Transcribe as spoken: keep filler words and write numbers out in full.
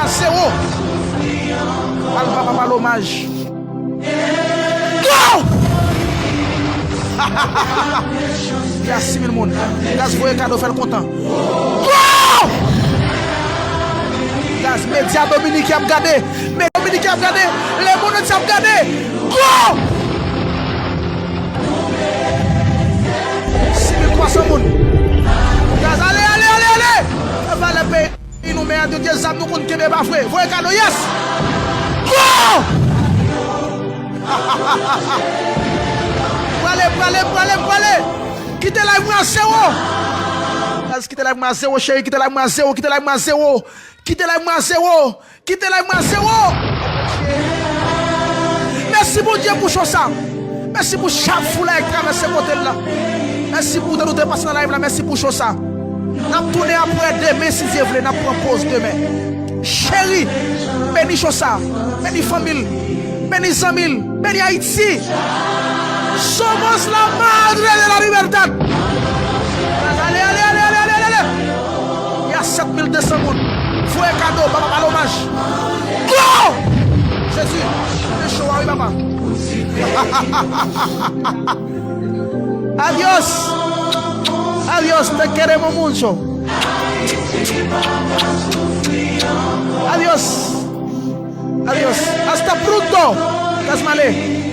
Zewo. Al papa pa lomaj. Go! Gen sis mil moun. Gaz voye kado, fè l kontan. Go! Gaz, medya dominiken ap gade. Medya dominiken ap gade. Lemonn antye ap gade. Go! Sis mil twa san moun. Gaz, ale, ale, ale, ale! Fè valè peyi nou, men an de Dye zam nou konn kenbe pa vre. Voye kado, yes! Go! Prale, prale, prale, prale! Kite live mwen a zewo! Gaz, kite live mwen a zewo, cheri, kite live mwen a zewo, kite live mwen a zewo! Kite live mwen a zewo! Kite live mwen a zewo! Mèsi Bondye pou cho sa! Mèsi pou chak foul la k travèse kote l la! Mèsi pou tan nou te pase nan live la, mèsi pou cho sa! N ap tounen apre demen si Dye vle, n ap pran poz demen. Cheri, beni cho sa, beni fanmi l, beni zanmi l, beni Ayiti! Somos la madre de la libertad! Ale, ale, ale, ale, ale, ale, ale! Y a sèt mil de san moun. Voye kado, papa, ba l omaj. Go! Jezi, men cho a wi, papa. Adios! Adios, te queremos mucho. Adios! Adios! Hasta pronto! Gaz m ale!